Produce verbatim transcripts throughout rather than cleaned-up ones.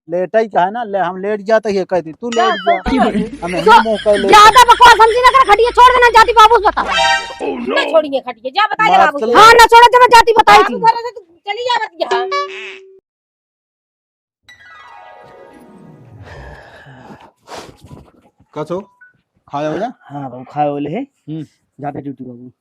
लेटई का है ना, ले हम लेट जात ही, कह दी तू लेट जा। हम तो इन्हें मुंह कर ले। ज्यादा बकवास समझी ना कर, खटिया छोड़ देना, जाती बाबू से बता। ना छोड़िए खटिया, जा बता दे बाबू से। हाँ, ना छोड़ा, जब जाती बताई थी। बाबू भरोसे तू चली जा, बतिया। का छो? खाए वाला? हाँ बाबू, खाए वाले है। हम्म। जाते ड्यूटी बाबू।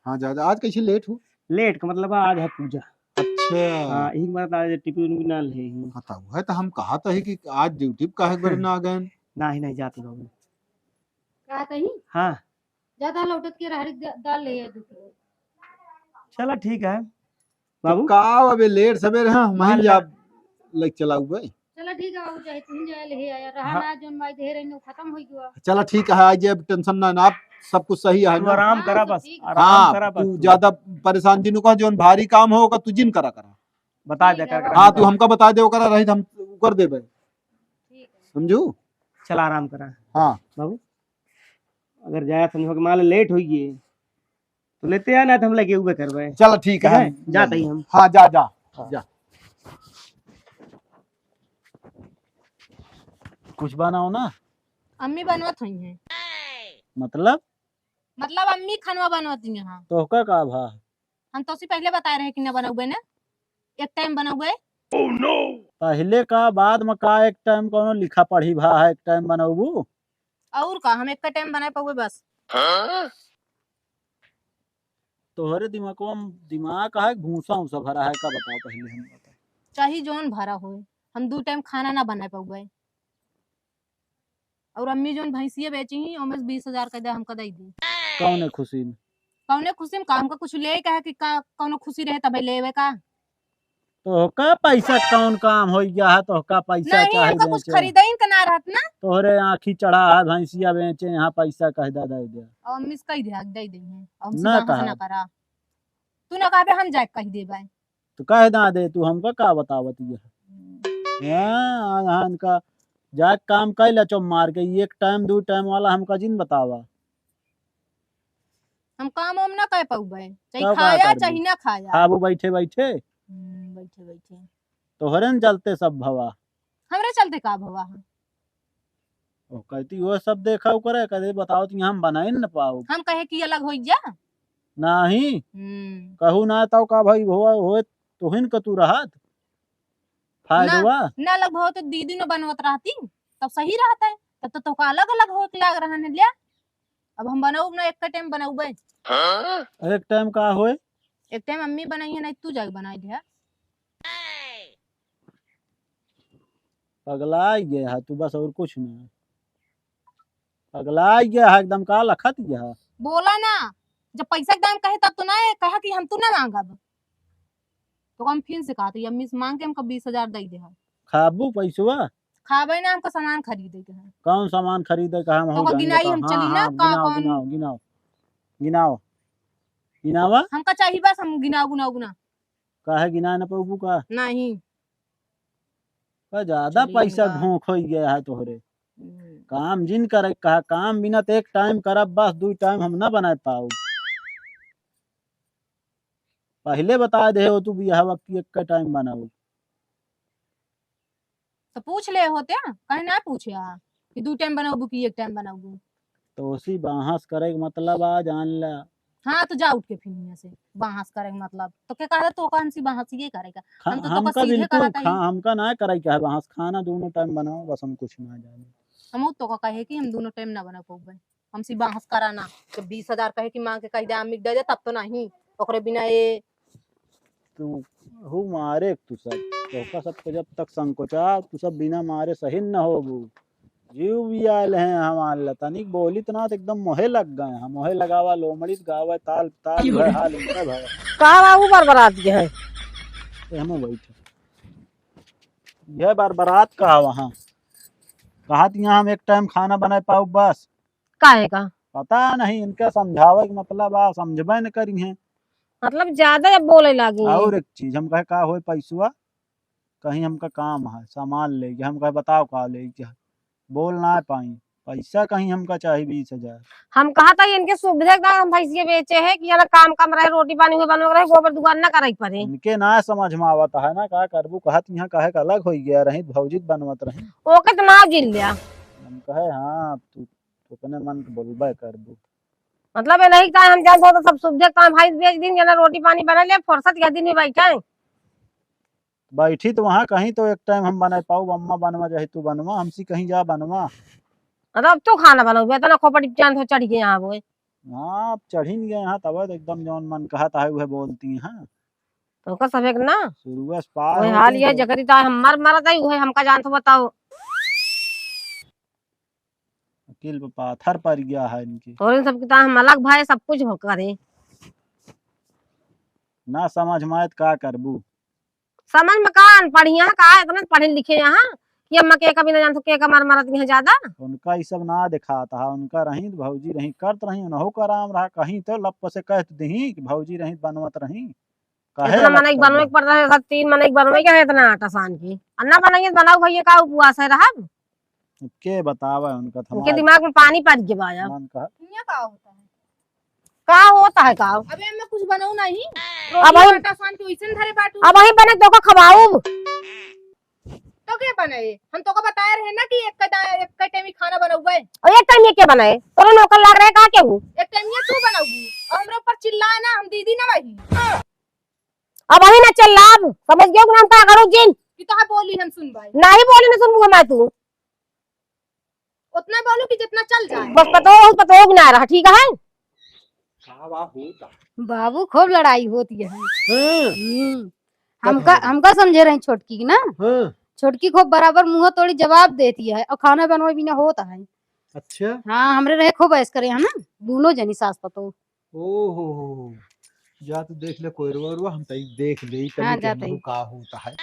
हाँ, जा, जा। आज कैसे लेट हो? लेट का मतलब आज है पूजा। अच्छा। हाँ, एक बार आज टिफिन भी ना ले ही। हाँ, तब है तो हम कहा तो है कि आज ड्यूटी पे काहे बर ना आ गए? नहीं, नहीं, जाते बाबू। कहा तो ही? हाँ। ज्यादा लौटत के रहड़ी द-, दाल ले आ दो किलो। चला ठीक है। तो बाबू। का अबे लेट सवेरे, हाँ, हम मान ही ले। जा, ले चलाऊ बे। चला ठीक है बाबू, चाहे तुम जाए ले आया, रहा हाँ। ना जोन माई दे रही, खत्म हो गया। चला ठीक है, आज अब टेंशन ना, ना, आप सब कुछ सही है तू ना? आराम हाँ, करा सब बस, ठीक है। आराम हाँ, करा बस तू तू। ज्यादा परेशान जिन का, जोन भारी काम हो का तू जिन करा करा। बता ठीक दे है कर, बाबू। हाँ, तू हमका बता दे, ओकरा रही हम कर देबे। ठीक है। समझू? चला आराम करा। हाँ। बाबू, अगर जाया समझो कि मान ले लेट हो गए, तो लेते आ, ना तो हम लेके उबे करबे। चला ठीक ठीक है, है, हम जाते ही हम। हाँ, जा, जा, हाँ। जा। कुछ बनाओ ना। अम्मी बनवत हुई हैं। मतलब? मतलब अम्मी खानवा बनवत हुई हैं। तोहका का भा? हम तो उसी पहले बताए रहे कि न बनउबे ना, एक टाइम बनउबे। पहले का, बाद में का, एक टाइम कौनो लिखा पढ़ी भा है, एक टाइम बनउबू? और का, हम एक टाइम बनाए पाउबे बस। तोहरे दिमागवा में दिमाग है, भूसा उसा भरा है का, बताओ पहले हम बताए। चाहे जौन भरा होए, हम दू टाइम खाना ना बनाए पाउबे। और अम्मी जौन भैंसिया बेची ही, ओमे से बीस हजार कह दे, हमका दे दी। कौने खुशी में? कौने खुशी में? का हमका कुछ ले कहे कि का, कौनो खुशी रहे तबे लेवे का? तोहका पैसा कौन काम हो गया है? तोहका पैसा नहीं, चाहे हमका कुछ बेचे। खरीदे ही का ना रहत ना। तोहरे आँखी चढ़ा है, भैंसिया बेचे, यहाँ पैसा कह दे, दे दे। और अम्मी से कह दे, दे दे हैं। और हमसे ना बाहर से कहा। ना करा। तू ना कहबे, हम जाके कह देबे। तो कह दा दे, तू हमका का बतावत ये? हम्म। हाँ, हाँ, इनका जाके काम कर ले चुप मार के, एक टाइम, दू टाइम वाला हमका जिन बतावा। हम काम वाम ना कर पाउबे, चाहे तब का खाया, करबू? चाहे ना खाया। खाबू बैठे बैठे? हम्म, बैठे बैठे। तोहरे न चलते सब भवा। हमरे चलते का भवा है? ओ, कहती वो सब देखा करे, कदे बताओ तो हम बनाए न पाओ। हम कहे कि अलग हो जा। नहीं। हम्म। कहू ना तो का भाई, हो, हो, तुहिन का तू रहत। फायदा ना, हुआ? ना अलग हो तो दीदी न बनवत रहती, तब सही रहता है। तब तो तोका अलग अलग हो के लाग रहा है, लिया। अब हम बनाउब ना, एक टाइम बनाउबे। एक टाइम का होए? एक टाइम अम्मी बनाई है, नहीं तू जाके बनाई दे। पगला गया है तू, बस और कुछ ना। पगला गया है एकदम, का लखत गया है? बोला ना, जब पैसा के दाम कहे तब तो ना कहा कि हम तू ना मांगब। तो हम फिर से कहा, तो ये अम्मी से मांग के हमका बीस हजार दे दे है। खाबू पैसवा? खाबे ना, हमका सामान खरीदे के है। कौन सामान खरीदे के है? हम तो हो का जाने गिनाई का। हम हाँ, चली ना, हाँ, का गिनाओ, कौन? गिनाओ, गिनाओ, गिनाओ। गिनावा? हमका चाहिए बस, हम गिनाओ, गुनाओ, गुना। काहे गिना न पाबू का? नहीं। का ज्यादा चलिए पैसा इनका। घोंख हो गया है तोहरे। हम्म। काम जिन करे कहा, काम बिना तो एक टाइम करब बस, दू टाइम हम ना बनाए पाओ। पहले बता दे हो तू बियाह वक्त कि एक टाइम बनाओ। तो पूछ ले होते, कहे ना पूछे आ कि दू टाइम बनाओ कि एक टाइम बनाओ। तो उसी बहस करे के मतलब आ जान ला। हाँ, तो जा उठ के फिर यहाँ से। बहस करे के मतलब तो के कहता, तो कौन सी बहस ये करेगा? खा-, हम तो, तो हमका सीधे बिल्कुल कहता ही। खा-, हमका ना करे के है बहस, खाना दोनों टाइम बनाओ, बस हम कुछ ना जाने। हम तो का कहे कि हम दोनों टाइम ना बना पाऊबे, हमसे बहस करा ना। जब बीस हजार कहे कि मांग के कह दे, अम्मी के दे दे, तब तो नहीं, ओकरे बिना ये तू हु मारे तू सब, तोहका सबके जब तक संकोचा, तू सब बिना मारे सही न होबू। जीव भी आयल है हमार ला, तनिक बोली त ना त एकदम मोहे लग गए हैं, मोहे लगावा, लोमड़ी गावे, ताल, ताल भय, हाल इनका भय। का बाबू बरबरात के है? ए, हमहू बैठे। यह बरबरात का वहाँ। कहा त यहाँ हम एक टाइम खाना बनाए पाऊ बस। काहे का? पता नहीं, इनका समझावे के मतलब आ, समझबे न करी हैं। मतलब ज्यादा जब बोले लागी। और एक चीज, हम कहे, "का होए पैसवा?" कहीं हमका काम है, सामान ले के, हम कहे, "बताओ का ले के है?" बोल ना पाई। पैसा कहीं हमका चाही बीस हजार। हम कहत है इनके सुविधा के दाम हम भैंसिया बेचे है कि यार काम कम रहे, रोटी पानी हुए बनवे रहे, गोबर दुआर ना करे के पड़े। इनके ना समझ में आवत है ना, का करबू, कहत यहाँ कहे का अलग होइ गया रही, भौजी बनवत रही। ओके तो ना जिल लिया। हम कहे हाँ, तू, तू अपने मन के बोलबे करबू। मतलब ये नहीं कि हम जानत हो तो सब सुविधा के दाम भैंस बेच दिन, यार रोटी पानी बना ले, फुर्सत के दिन में बैठे। बैठी तो वहाँ कहीं तो एक टाइम हम बनाए पाऊ, अम्मा बनवा चाहे तू बनवा, हमसे कहीं जा बनवा। अरे अब तू खाना बनाऊ, इतना खोपड़ी जान तो चढ़ गए यहाँ वो। हाँ, अब चढ़ी नहीं गए यहाँ, तब तो एकदम जौन मन कहत है वह बोलती हैं। तो ओकर सब एक ना। शुरुए से पाए वही होते हाल ये तो। जकरी ता हम मर मरत है, वही हमका जान तो बताओ। अकिल पे पाथर पड़ गया है इनके। और इन सब की ता हम अलग भाई, सब कुछ हो करे। ना समझ में आए तो का करबू? समझ में का, अनपढ़िया का, इतना पढ़े लिखे यहाँ कि अम्मा के कभी ना जानत हो, के का मार मारत यहाँ ज्यादा। उनका ई सब ना दिखात हा, उनका रही त भौजी रही, करत रही, उनहु का आराम रहा, कहीं तो लप से कह तो दही कि भौजी रही बनवत रही। कहे इतना अलग मनई कर बनवे दे। के पड़ता है, तीन मनई बनवे के है इतना आटा सान के। अन्ना बनाइए तो बनाओ भैया, का उपवास है रहब? के बतावे उनका उनके थमार दिमाग में पानी पड़ गया बा अब। मन कहा। हियाँ का होता है? का होता है का? अबे मैं कुछ बनाऊ नहीं। अब रोटी हम आटा सान के वैसे न धरे बाटू। अब वही बने तोका खवाऊ। तो के बनाए? हम तोका बताए रहे ना कि एक का दा-, एक का टाइम ही खाना बनउबे। और एक टाइम ये के बनाए? तोरे नौकर लाग रहे का केहू? एक टाइम ये तू बनउबू। और हमरे ऊपर चिल्लाए ना, हम दीदी ना वही। अब वही ना चिल्लाब, समझ गयो कि नाम का करो जिन। कि तोहार बोली हम सुनबाई। नहीं बोली ना सुनबू हमार तू। उतना बोलू कि जितना चल जाए। बस पतोह, पतोह भी ना रहा, ठीक है? का बा होता? बाबू, खूब लड़ाई होती है। हाँ। हम्म। का हमका, भा-, हमका समझे रही छोटकी की ना। हाँ। छोटकी खूब बराबर मुँह तोड़ी जवाब देती है और खाना बनवे बिना होता है। अच्छा। हाँ, हमरे रहे खूब ऐश करे है ना, दोनों जनी सास पतोह। ओहो, जा तू देख ले कोयरवा ओरवा, हम तई देख लेई, तनी हाँ, के जाते अंदर ही। का होता है।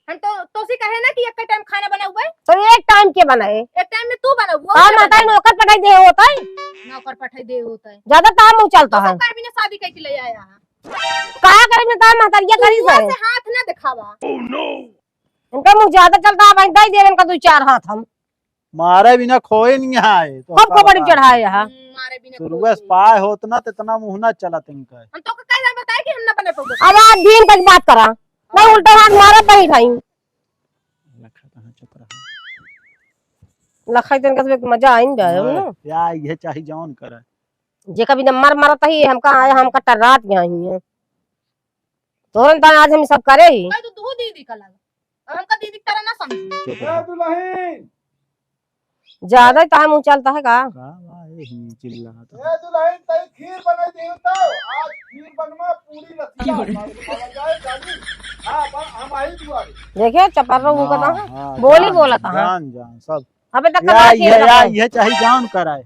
हम तो, तोसी कहे ना कि एक टाइम खाना बनाउबे। तो एक टाइम के बनाए? एक टाइम में तू बनाउबो, और के माता बनाए? नौकर पठाई दे होता है। नौकर पठाई दे होता है। ज्यादा काम हो चलता है। कर बिना शादी करके ले आया है। का करे में तार महतरिया करी से? से हाथ ना दिखावा। इनका मुँह ज्यादा चलता है, भाई दे देवन का दो चार हाथ हम। मारे बिना खोए नहीं आए, तो हम का खोपड़ी बताए? चढ़ाए यहाँ। हम्म, मारे बिना शुरुए खोए से नहीं। पाए होत ना, तो इतना मुँह ना चलत इनका। हम तो कह रहे बताए कि हम ना बने पाऊंगे। अब आज दिन तक बात करा, नहीं उल्टा हाथ मारा पही खाई। लखा कहाँ चुप रहा? लखा इतन का मजा आइन जाए, हम हाँ, ना। या ये चाहे जौन करे। जे कभी न मर मरत ही, हमका आया, हमका टर्रात यहाँ ही है। तोरन तान आज हम सब करे ही। भाई, तू, तू दीदी का लगा। और हमका दीदी की तरह ना समझी। चुप ए रहा। दुल्हन! ज्यादा ही तार मुँह चलता है का? का बा, ए ही चिल्लात है। ए दुल्हन, तई खीर बनाई दे तो। आज खीर बनवा, पूरी रसिया। खावा जाए, जानी। हाँ, बा-, हम आई दुआरे। देखे, चपर रहो, हाँ, कहता है। हाँ, बोली जान, बोलत है। जान, जान, सब। अबे तक या, कमा के ये, रखा या, है। ये चाहे जान कराए।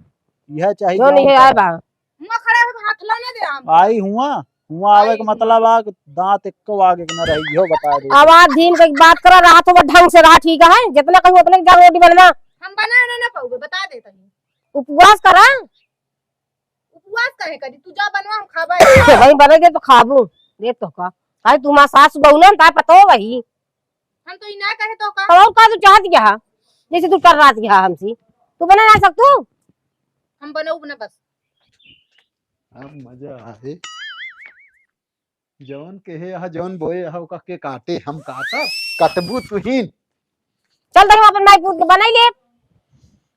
यह चाहे जो जान नहीं है, आए कराए। बा। मुँह खड़े होके हाथ ला ना दे हम। आई हुआ, हुआ आवे आई के हुआ। मतलब आ कि दांत एक्को आगे के ना रही, इहो बता दे। अब आज दिन के बात करा, रहा तो वो ढंग से रहा, ठीक है, जितना कहूँ उतने जा रोटी बनवा। हम बनाए ना, ना पाऊबे, बता दे तनी। उपवास करा। उपवास काहे करी? तू जा बनवा, हम खाबे। वही बनेगे तो खाबू, दे तो का। काहे तू माँ सास बहू ना, तार पतो वही। हम तो ई ना कहे तो का? तो और का तू चाहत गया? जैसे तू कर रहा था हमसे, तू बना ना सकतू? हम बनऊ ना बस। अब मजा आए। जौन कहे हा, जौन बोए हा, ओका के काटे, हम काटब, कटबू तुहीन। चल तनी अपन माई पूत के बनाई ले।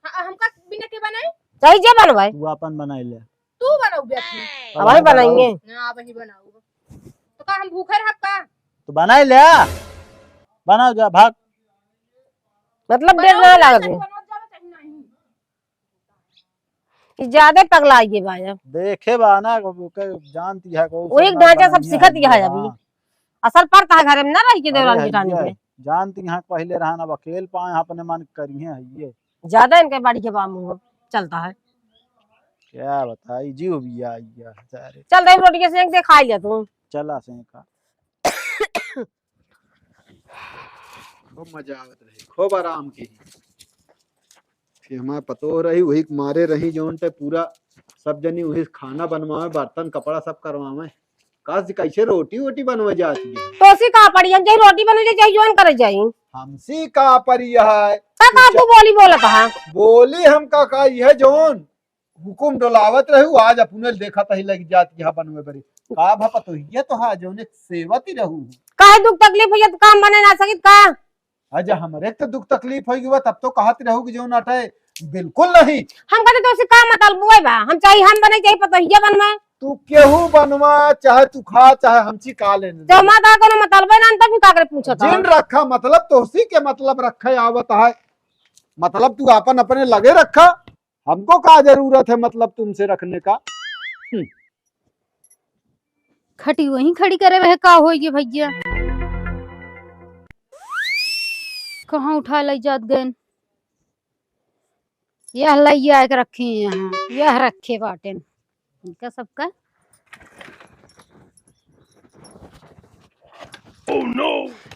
हाँ, हमका बिना के बनाई? चाहे जे बनवाए। तू अपन बनाई ले। तू बनाऊ बे अपनी। अब हम बनाएंगे। ना, अब ही बनाऊ। तो का हम भूखे रहब का? तो बनाई ले। बनाओ जा, भाग। मतलब देर बनाओ ना ना, लागत है। बनवा जावे चाहे नहीं। ई ज्यादा पगला गए बा अब। देखे बा ना, ओके जानती है को वही सब ना ढांचा सब बनाइए सीखत है, है अभी। हाँ। असर पड़ता है घरे में ना रह के अरे देवरान है जेठानी ये, पे। जानती है पहले रहा ना, अब अकेल पाए अपने मन करिए है ये। ज्यादा इनके बढ़ के बा मुँह चलता है। क्या बताई, जीव भी आई है सारे। चल दही रोटी के सेंक दे, खा लिया तू। चला सेंका। खूब मजा आवत रही, खूब आराम की। फिर हमार पतोह रही, वही मारे रही जौन ते पूरा सब जनी वही खाना बनवावे, बर्तन कपड़ा सब करवावे। काश जी, कैसे रोटी वोटी बनवे जाती है? तोसी का पड़ी, हम चाहे रोटी बने जाए, चाहे जौन करे जाए। हमसी का परी है? का, का तू बोली बोलत हा? बोली हम का, का यह जौन हुकुम डोलावत रहू, आज अपने देखत ही लग जात यहाँ बनवे बरी। का भा पतोहिया तो हा जौन एक सेवत ही रहू। काहे दुख तकलीफ होइया तो काम बने ना सकित का? अजा हमरे तो दुख तकलीफ होई गवा, तब तो कहत रहू कि जौन अटे बिल्कुल नहीं। हम कहते तो उसे का मतलब हुआ बा? हम चाहे हम बने, चाहे पतोहिया बनवे। तू केहू बनवा, चाहे तू खा, चाहे हमसी का लेने दे। जब माँ का कोनो मतलब है ना, तब का करे पूछत जिन हा? रखा मतलब तो उसी के मतलब रखे आवत है। मतलब तू आपन अपने लगे रखा, हमको का जरूरत है मतलब तुमसे रखने का? हम्म। खटी वहीं खड़ी करे रहे, का होई गे भैया? कहाँ उठा लई जात गएन? यह लइया आके रखे हैं यहाँ, यह रखे बाटेन इनका सबका।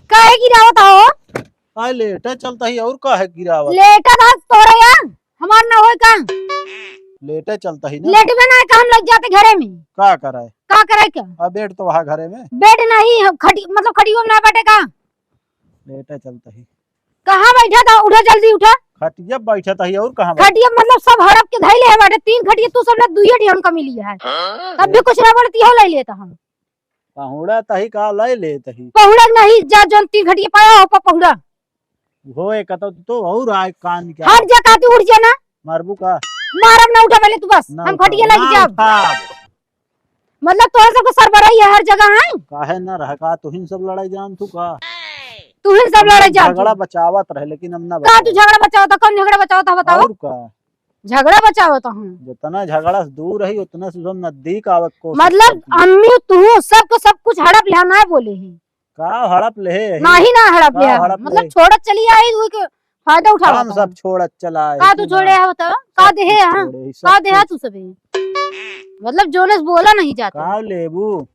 काहे गिरावत हो? आय लेटे चलता ही और काहे गिरावत? लेटा था तोरे यार, हमार ना होय का? लेटे चलता ही ना। लेटबे ना का हम लग जाते घरे में। का कराए? का कराए का? अब बेड तो वहाँ घरे में। बेड नहीं, हम खटी-, मतलब खटियो में ना बैठे का? लेटे चलता ही। कहाँ बैठा था? उठा, जल्दी उठा। खटिया बैठा था ही और कहाँ बैठा? खटिया मतलब सब हड़प के धइले है बाटे, तीन खटिया तू सब ना दुइये ठी हमका मिली है। हाँ? तब भी कुछ ना बोलती हो, ले लेता हम। पहुड़ा तही का ले ले तही। पहुड़ा नहीं, जा जौन तीन खटिया पाया हो, प-, पहुड़ा। हो एक तो, तो और आए कान क्या? हट जा, कहती उठ जा ना। मारबू का? मारब ना, उठा पहले तू बस। ना हम उठा, खटिया ना लेके जाब। उठा। मतलब तोहरे सबके सरबराही है हर जगह है। काहे ना रह का? तुहिन सब लड़ाई जान तू का? तुहिन सब लड़ाई जान तू। झगड़ा बचावत रहे, लेकिन हम ना का तू बचावे। झगड़ा बचावत, कौन झगड़ा बचावत है बताओ? और का? झगड़ा बचावत हूँ। जितना झगड़ा से दूर रही, उतना से हम नजदीक आवे के कोशिश मतलब करती है। अम्मी तू सबको सब कुछ हड़प लिहा ना बोले ही। का हड़प ले ही? नाही ना हड़प का लिहा। हड़प मतलब ले? छोड़त चली आई, तू के फायदा उठावत हम सब हूँ। छोड़त चला आई, का तू तू छोड़े ना। है बताओ? का सब दे है कुछ यहाँ? छोड़े ही, सब का दे है कुछ। तू सबे? मतलब जोने से बोला नहीं जाता। का लेबू?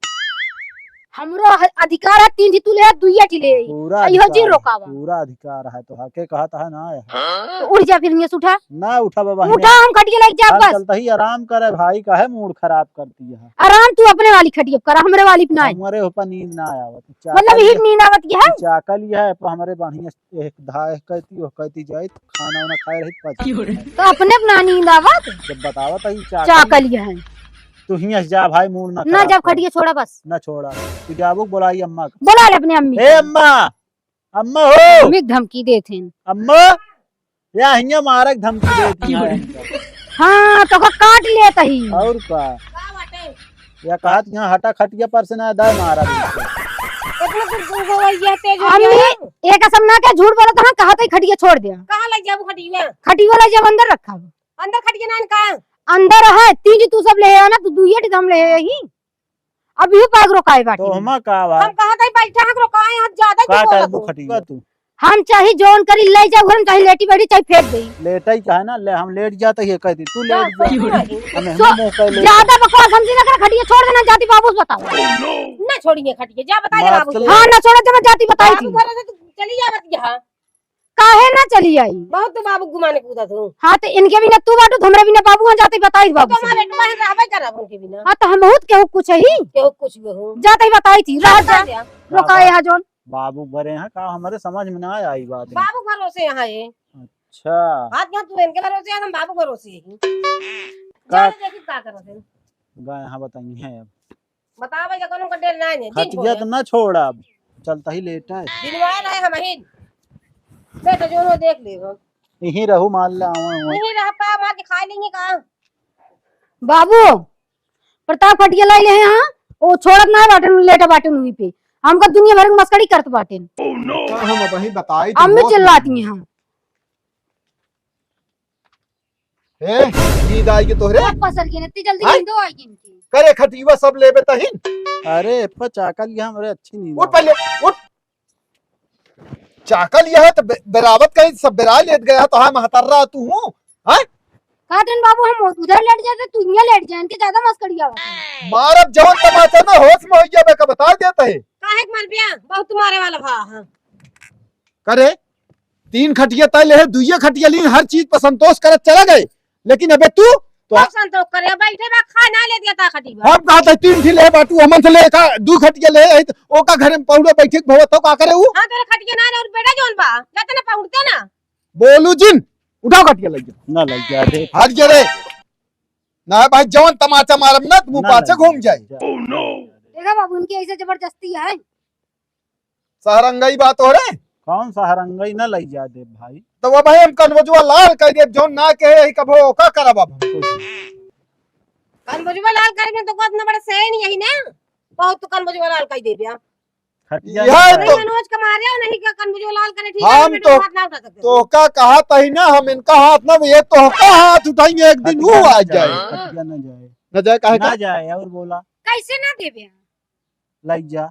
हमरो ह-, अधिकार है, तीन ठी तू ले, दुइया ठी ले। पूरा आ, इहो अधिकार जी है, रोकावा। पूरा अधिकार है, तो हके कहत है ना है। तो उठ जा फिर, हियाँ से उठा। ना उठा बाबा, उठा, हियाँ। हम खटिया लेके जाब हम बस। चलता ही आराम करे भाई, काहे मूड खराब करती है? आराम तू अपने वाली खटिया करा, हमरे वाली पे ना आए। हमरे ऊपर नींद ना आवत। मतलब चाकल यही यह, नींद आवत यह है? चाकल यह है, पर हमरे बढ़िया एक धा, एक कहती, वो कहती जाइत, खाना वाना खाए रही, पच की हो रे? तो अपने पे ना नींद आवत? जब बतावत है, चाकल चाकल यह है। तू हियाँ से जा भाई, मूड ना ना, खराब जब कर। खटिया छोड़ा बस। ना छोड़ा। तू जाबू, बुलाई अम्मा का। बुला ले अपने अम्मी ए का। अम्मा, अम्मा हो। अम्मी के धमकी देत हैं। अम्मा, या हियाँ मारे के धमकी देत हैं। हाँ, तो का काट लेत ही। और का? या कहत यहाँ हटा खटिया पर से ना दाए मारा। इतना कुछ गो-, गो-, ये तेज हो अम्मी, गया है। एक असम ना के झूठ बोलत है, कहत ही खटिया छोड़ दे। कहाँ लग जाबू खटिया? खटिया ले जब अंदर रखा। अंदर खटिया ना का? अंदर है, तीन जी तू सब ले है ना, तू दुइये ठी हम ले है ही। अभी पाग रोकाए बाटी। तो हमा का बा? हम कहा था बैठा है, रोकाए, हम ज्यादा ही का बोलत करबू हो। खटिया तू? हम चाहे जौन करी, ले जाओ घर में, चाहे लेटी बैठी, चाहे फेंक दे। लेटा ही चाहे ना, ले, हम लेट जाते ही कहती, तू लेट जा। हमें सो-, मुंह पे ले। ज्यादा बकवास हमसे ना कर, खटिया छोड़ देना, जाती बाबू से बताओ। ना छोड़िए खटिया, जा बताए दे बाबू से। हाँ, ना छोड़ा, जब जाती बताई थी। बाबू घर से तू चली जा, मत यहाँ। काहे ना चली आई? बहुत तो बाबू घुमाने कूदा तू। हाँ, तो इनके बिना तू बाटू, तो हमरे बिना बाबू हाँ जाते बताई बाबू तो से। हमारे बेटवा है, रहबे करब उनके बिना। हाँ, तो हम बहुत केहू कुछ ही। केहू कुछ भी हो। जाते ही बताई थी, रह जा। जा। रोका यहाँ जौन। बाबू भरे हैं का, हमारे समझ में ना आई बात है। बाबू भरोसे यहाँ है। अच्छा। हाथ यहाँ तू इनके भरोसे है, हम बाबू भरोसे ही। का? जा देखी का करत है। गा यहाँ बताइए अब। बतावे के कोनो का डेर ना है, दिन खटिया छोड़े। तो ना छोड़ अब, चलता ही लेटा है। दिनवाए रहे हम ही। बेटा जो नो देख ले हो। यहीं रहू, मार ले, आवा, आवा। यहीं रह पा, मार के खा लेंगे का? बाबू, प्रताप खटिया लाई ले हैं, हाँ? ओ छोड़त ना बाटन, लेटा बाटन हुई पे। हमका दुनिया भर में मस्करी करत बाटन। का हम अबही बताई तो अम्मी होश में चिल्लाती हैं, हाँ। ए, नींद आई के तोहरे? सब पसर गए, इतनी जल्दी हैं? नींदो आई इनकी। करे खटिया सब लेबे तहिन। अरे, एप्पा चाकल ये हमरे अच्छी नींद उठ आवे। पहले, उठ। चाकल ये है तो बे-, बेरावत कहीं सब बेरा लेट गया तो हाँ महतर्रा तू हूँ, हैं? कहत रहन बाबू हम उधर लेट जाते, तू यहाँ लेट जाए, इनके ज्यादा मस्करी आवत है। मारब जवन तमाचा ना होश में हो गया, मैं का बता देता है। काहे के मर बिया? बहुत मारे वाला भा, हाँ। करे, तीन खटिया तय ले है, दुइये खटिया लीन, हर चीज पर संतोष करत चला गए, लेकिन अबे तू तो खूब संतोष करे, बैठे बा, खा ना ले दिया ता खटिया। हम कहा था तीन ठी ले बाटू, हमन से ले का दू खटिया ले आई, तो ओका घरे में पहुड़ो बैठे के भवत हो, का करे ऊ? हाँ, तोरे खटिया ना रे, और बेटा जौन बा, जाते ना पहुड़ते ना। बोलू जिन, उठाओ खटिया लग जा। ना लग जा रे। हट जा रे। ना भाई, जौन तमाचा मारब ना, तुम ना पाछे लग घूम जा। जाए। देखा बाबू, इनकी ऐसे जबरदस्ती है। सहरंगई बात हो रे। कौन सहरंगई? ना लई जा दे भाई। तो वो भाई हम कनवजुआ लाल कह दे, जौन ना कहे यही कबो का करब अब हम। कनवजुआ लाल करे में तो को इतना बड़ा सही नहीं यही ना, बहुत तो कनवजुआ लाल कह दे बिया। खटिया यह ना तो नहीं। मनोज के मारे हो नहीं का कनवजुआ लाल करे, ठीक है, हम बेटा तो हाथ ना उठा सकते। तो का कहा तही ना, हम इनका हाथ ना, ये तो का हाथ उठाएंगे एक दिन वो आ जाए। खटिया ना जाए। ना जाए काहे ना का? जाए और बोला। कैसे ना देबे? लई जा।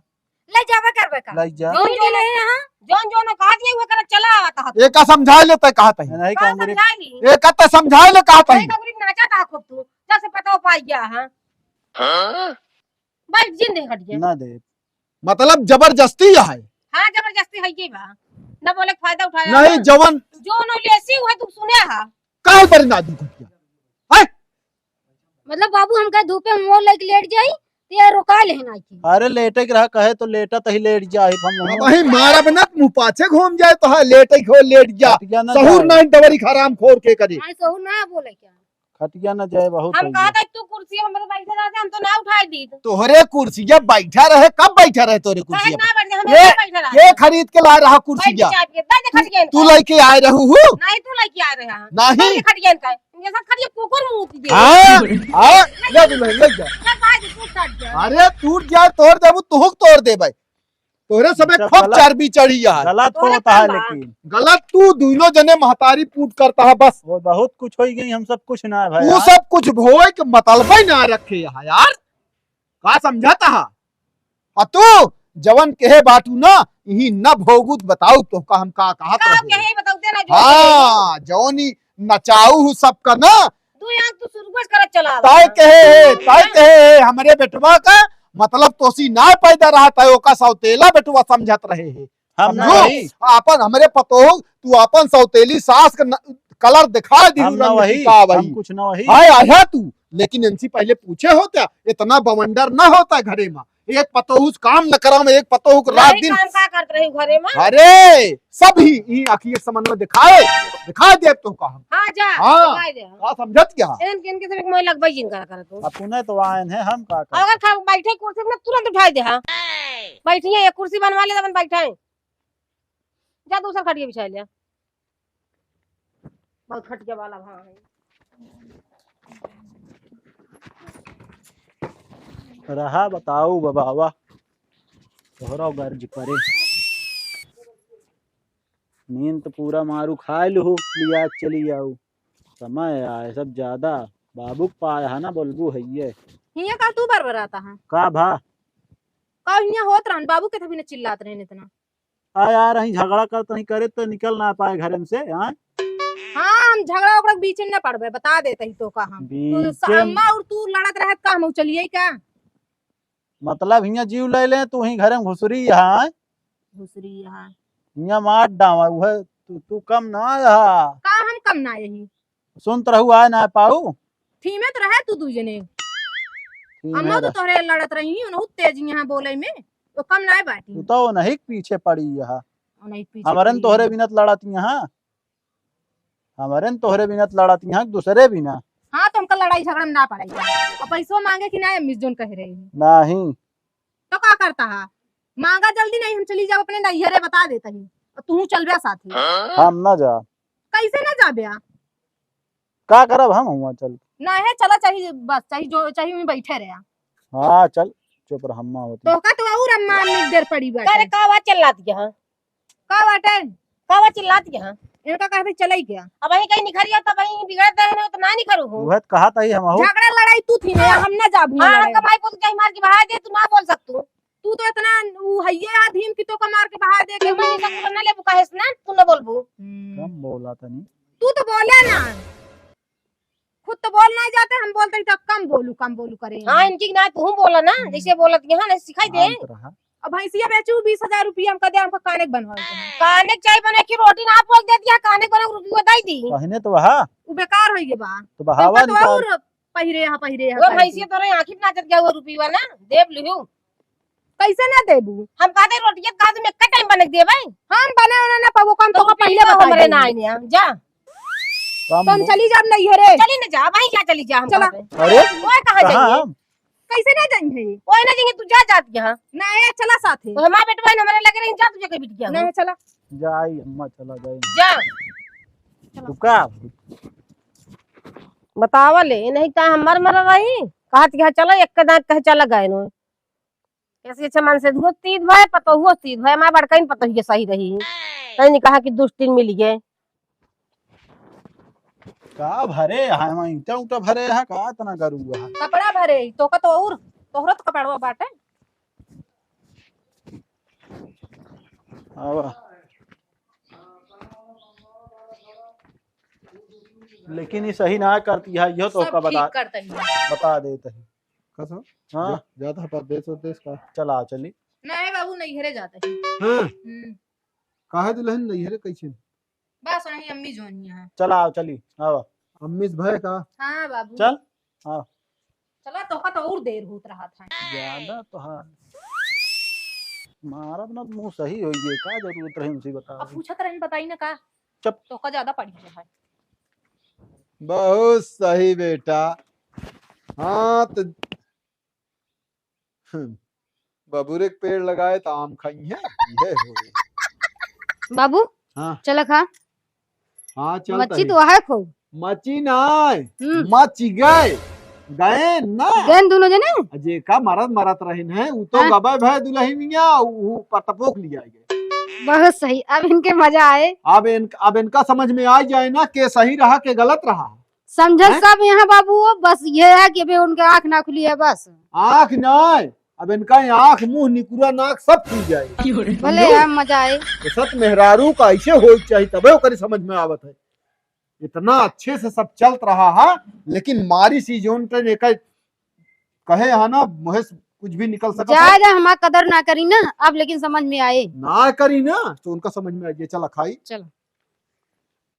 ले जाबे करबे का? लई जा। जौन जौन है यहाँ, जौन जौन कहा दिए हुए कर चला आवता है। एका समझाए ले तय कहा तही। नहीं का कहूँगे रे। समझाई ली? एका तय समझाए ले कहा तही। नहीं कहूँगे नाचा था खूब तू, जब से पता हो पाई गया है। हाँ? बैठ जिन दे खटिया। ना दे। मतलब जबरदस्ती है। हाँ, जबरदस्ती है ये बा। ना बोले के फायदा उठाया नहीं, ना। जवन जौन लेसी हुए तू सुने हा। काहे पर ना दू खटिया? है? मतलब बाबू हमका धूपे में मोर लेके लेट जाई, तो ये रोका लेहन आई की। अरे लेटे के रहा, कहे तो लेटा तही लेट जाए हम। अब वहीं मारब ना, मुँह पाछे घूम जाए तो हाँ, लेटे खो लेट जा। खटिया ना सहूर जाए। नहीं दवरी हराम खोर के करे। हाँ, सहूर ना बोले क्या? खटिया ना जाए, बहुत हम हो कहा गया। था तू कुर्सी हमरे बैठे रहते, हम तो ना उठाई दी। तोहरे कुर्सिया बैठा रहे, कब बैठा रहे तोहरे काहे कुर्सिया ना पर? बैठे, हम ये, बैठे रहते। ये खरीद के ला रहा बैठ कुर्सिया। जा, बैठ जा, तू, खटिया तू का। लेके आए रहू हूँ? नहीं, तू लेके आए रहे हैं। नहीं। तू खटिया का। ये सब खटिया कुकुर मुंह की दे। हाँ, हाँ, ले तू ले, ले जा। जा, भाई, तू सट जा। अरे टूट जाए, तोड़ देबू, तुहुक तोड़ देबे। तोहरे सबे सब खूब गलत, चर्बी चढ़ी है। गलत तोहरे होता है काम बा। लेकिन। गलत तू दोनों जने महतारी पूत करता है बस। वो बहुत कुछ हो गई, हम सब कुछ ना है भाई। तू सब कुछ भोए के मतलब ही ना रखे है यार। का समझाता है? आ तू जवन कहे बाटू ना, यही न भोगुत बताऊ तो का हम का कहत का रहे। कहे बताऊ दे ना जो हाँ, जौनी नचाऊ हूँ सबका ना। तू यहाँ तू सुरगुस करत चला ताय कहे है, ताय कहे है, हमरे बेटवा का मतलब तोसी ना पैदा रहा ताय, ओका सौतेला बेटवा समझत रहे है। हम ना समझो? वही। आपन हमरे पतोह, तू आपन सौतेली सास का न-, कलर दिखा दी हम ना रंग वही, की का हम वही। कुछ ना वही। हाय आया तू, लेकिन इनसे पहले पूछे होता, इतना बवंडर ना होता घरे में। एक पतोहू से काम न करावे, एक पतोहू के रात यही दिन काम का करत रही घरे में? अरे, सब ही ई आँखी के समन में दिखाए, दिखाए देब तो का हम। हाँ, जा, हाँ। दिखाई दे। का समझत क्या? इनके, इनके से एक मोबाइल लगवाई जिन करा करत हो। अपने तो आयन है, हम का कर? अगर खा, बैठे कुर्सी में तुरंत उठाई दे, हाँ। बैठिए, एक कुर्सी बनवा ले, अपन बैठे। जा दूसर खटिया बिछा ले। बहुत खटिया वाला भाव है। रहा बताऊ बबावा, तोहरा गर्ज परे। नींद तो पूरा मारू खाए लू, लिया के चली जाऊ। समय आए सब ज्यादा, बाबू के पाए है ना, बोलबू है ये। हियाँ का तू बरबराता है? का भा? का हियाँ होत रहन, बाबू के तभी न चिल्लात रहन इतना। आ यार, अहीं झगड़ा करत रही, करे तो निकल ना पाए घरे में से, हाँ? हाँ, हम झगड़ा ओकरा के बीचे में ना पड़बे, बता देत ही तो का हम। तू बीचे स-, में अम्मा और तू लड़त रहत का हम चलिए का? मतलब हियाँ जीव ले ले, तू ही घरे में घुसरी यहाँ, आय? घुसरी यहाँ। हियाँ मार डावा, उहे तू, तू कम ना आया। का हम कम ना यही? सुनत रहू, आए ना पाऊ। ठीमे तो रहे तू दू जने। ठीमे अम्मा तो रह- तोहरे लड़त रही, उनहु तेज यहाँ बोले में, तो कम ना बाटी। तू तो नहीं पीछे पड़ी यहाँ। नहीं पीछे हमरे न पड़ी तोहरे है। बिना तो लड़त यहाँ। हमरे न तोहरे बिना तो लड़त यहाँ, दूसरे बिना। हाँ, तो हमका लड़ाई झगड़ा में ना पड़ाई। अब पैसो मांगे कि ना, अम्मी जोन कह रही है। नहीं। तो का करता है? मांगा जल्दी, नहीं हम चली जाब अपने नैहरे, बता देता ही। और तू चलबे साथे। हम ना जा। कैसे ना जाबे? का करब हम हुआं चल के? नहीं, चला, चाही बस, चाही जो, चाही वहीं बैठे रहे। हाँ, चल, चुप रह, अम्मा होती। तोहका तो और अम्मा में देर पड़ी बाटे। अरे, का बात चिल्लात यहाँ? का बाटे? का बात चिल्लात यहाँ? इनका कहते चले क्या? अब वहीं कहीं निखरी हो, तब वहीं बिगड़ दे, नहीं तो ना निखरू हो। वह तो कहा था ही हम हो। झगड़ा लड़ाई तू थी ना, हम ना जाबू हाँ, हम लड़ाई। कमाई पुत कहीं मार के बहा दे, तू ना बोल सकतू। तू तो इतना उ हइये आदमी कि तोका मार के बहा दे के मैं इनका कुछ ना लेबू, काहे से ना, तू ना बोलबू। हम्म। कम बोला तनी। तू तो बोले ना। खुद तो बोल नहीं जाते, हम बोलते ही तो कम बोलू, कम बोलू करे। हाँ, इनकी ना तू बोला ना, हम्म। जैसे बोलत यहाँ ना सिखाई दे। शांत रहा। अब भैंसिया बेचू बीस हजार रुपया हमका दे, हमका काने के बनवावे के है। काने के चाही बने कि रोटी ना बोल दे दिया, काने के बने रुपया दे दी। कहने तो वहा। उ बेकार होई गे बा। तो बहावा इनका तो निकाल। और पहिरे यहाँ, पहिरे यहाँ वो करके। भैंसिया तोरे आँखी में नाचत गया, वो रुपीवा ना देब लिहू। कैसे ना देबू? हम कहते रोटिया कहा तुम एक टाइम बने के देबे। हम बने उन्हें ना पाबो, कौन तो तो पहले पीला बता हमरे देंगे। ना आइने हम, जा। काम तो हम हो। चली जाब नैहरे। चली ना जा, वहीं जा चली जा हम चला। कहते। अरे, ओए कहाँ कहाँ जाइए? हम? कैसे ना जाइए? ओए ना जाइए, तू जा जात यहाँ। ना, ये चला साथे। तो हमारे बेटवा ने हमारे लगे रही, जा तुझे कहीं बिटिया हो। नहीं, चला। जाई अम्मा, चला जाई। जा। तू का? बतावा ले, नहीं का हमार मरा रही? कहत कि हाँ, चला, एक के दांत कहे चला गए नो। कैसे अच्छा मन से दुगो तीत भय, पतोहुओ तीत भय, हमार बड़का ही पतोहिए सही रही। तैं नहीं कहा कि दुष्टिन मिल गए। का भरे है, हम ईंटा उंटा भरे है, का इतना करूँगा? कपड़ा भरे, तो का तो और, तोहरा तो कपड़वा बाटे। आवा। लेकिन ये सही ना करती है, यह तो सब का बता, ठीक करता ही। बता देत ही। कसम? हाँ। जा-, जात है परदेस उरदेस का? चला चली। नहीं बाबू, नैहरे जाता ही। हाँ। हम्म। काहे दुल्हन नैहरे कैसे? बस वहीं अम्मी जोन ही है। चला आओ, चली, आओ। अम्मी से भय का? हाँ बाबू। चल। हाँ। चला, तोहका तो और देर होत रहा था। ज्यादा तो हाँ। मारब ना, मुँह सही होई गए, का जरूरत रहे उनसे बतावे? अब पूछत रहन, बताई ना का? चुप। तोहका ज्यादा पड़ी है। बहुत सही बेटा। हाँ, तो हम्म, बबुरे के पेड़ लगाए तो आम खाई है, ये हो। बाबू, हाँ। चला खा। हाँ, चल मच्छी तही। तो है खूब। मच्छी ना, हम्म। मच गए, गए ना। गए दोनों जने? अजे का मरत मरत रहिन है, उ तो हाँ। गबे भय दुल्हनिया, उ पटपोक लिया गए। बहुत सही, अब इनके मजा आए। अब इन-, अब इनका समझ में आ जाए ना, के सही रहा, के गलत रहा। समझत हैं? सब यहाँ बाबू, बस ये है कि अबे उनके आँख ना खुली है बस। आँख ना, अब इनका आँख, मुँह, निकुरा, नाक सब खुल जाए। भले समझो? है, मजा आए। तो सत मेहरारू का ऐसे होई चाहिए, तबे ओकरी समझ में आवत है। इतना अच्छे से सब चलत रहा है, लेकिन मारी सी जोन ट्रेन एक कहे है ना, मुँहे से कुछ भी निकल सकत है। जाए दे, हमार कदर ना करी ना, अब लेकिन समझ में आए। ना करी ना, तो उनका समझ में आ गया, चला खाई। चला।